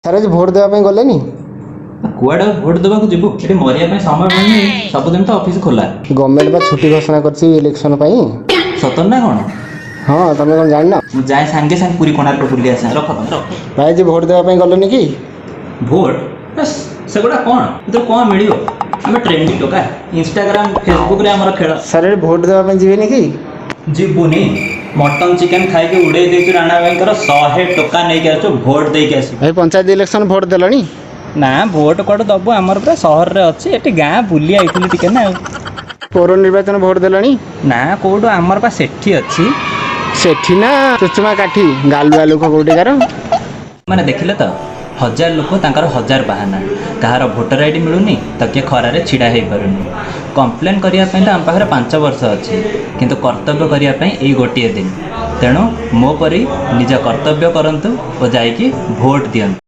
Sir, ଆଜି vote ଦେବା ପାଇଁ ଗଲେନି? କୁଆଡ଼େ ଆଉ ଭୋଟ ଦେବାକୁ ଯିବୁ? ଏଠି ମରିବା ପାଇଁ ସମୟ ମିଳୁନି। ସବୁଦିନ ତ ଅଫିସ ଖୋଲା। ଗଭର୍ଣ୍ଣମେଣ୍ଟ ବା ଛୁଟି ଘୋଷଣା କରିଛି ଇଲେକ୍ସନ ପାଇଁ। ସତରେ ନା କ'ଣ? ହଁ, ତମେ କ'ଣ ଜାଣିନ? ମୁଁ ଯାଏ, ସାଙ୍ଗେ ସାଙ୍ଗେ ପୁରୀ କୋଣାର୍କ ବୁଲି ଆସେ। ରଖ ତମେ, ରଖ। ଭାଇ, ଆଜି ଭୋଟ ଦେବା ପାଇଁ ଗଲେନି କି? ଭୋଟ? ହେସ୍, ସେଗୁଡ଼ା କ'ଣ? ଏଥିରୁ କ'ଣ ମିଳିବ? ଆମେ ଟ୍ରେଣ୍ଡି ଟୋକା, ଇନଷ୍ଟାଗ୍ରାମ ଫେସବୁକରେ ଆମର ଖେଳ। ସାର୍, ଏଠି ଭୋଟ ଦେବା ପାଇଁ ଯିବେନି କି? ଯିବୁନି। ମଟନ ଚିକେନ ଖାଇକି ଉଡ଼େଇ ଦେଇଛୁ ରାଣା ଭାଇଙ୍କର। 100 ଟଙ୍କା ନେଇକି ଆସୁଛୁ, ଭୋଟ ଦେଇକି ଆସିବୁ। ଭାଇ, ପଞ୍ଚାୟତ ଇଲେକ୍ସନ ଭୋଟ ଦେଲଣି? ନା, ଭୋଟ କୁଆଡ଼ୁ ଦବୁ? ଆମର ପୁରା ସହରରେ ଅଛି। ଏଠି ଗାଁ ବୁଲି ଆଇଥିଲୁ ଟିକେ ନା ଆଉ। ପୌର ନିର୍ବାଚନ ଭୋଟ ଦେଲଣି? ନା, କୋଉଠୁ? ଆମର ପା ସେଠି ଅଛି। ସେଠି ନା ଚୁଚୁମା କାଠି, ଗାଲୁଆ ଲୋକ କୋଉଠିକାର। ମାନେ ଦେଖିଲେ ତ, ହଜାର ଲୋକ, ତାଙ୍କର ହଜାର ବାହାନା। କାହାର ଭୋଟର ଆଇଡି ମିଳୁନି ତ କିଏ ଖରାରେ ଛିଡ଼ା ହେଇପାରୁନି। କମ୍ପ୍ଲେନ୍ କରିବା ପାଇଁ ତ ଆମ ପାଖରେ 5 ବର୍ଷ ଅଛି, କିନ୍ତୁ କର୍ତ୍ତବ୍ୟ କରିବା ପାଇଁ ଏଇ ଗୋଟିଏ ଦିନ। ତେଣୁ ମୋ ପରି ନିଜ କର୍ତ୍ତବ୍ୟ କରନ୍ତୁ ଓ ଯାଇକି ଭୋଟ ଦିଅନ୍ତୁ।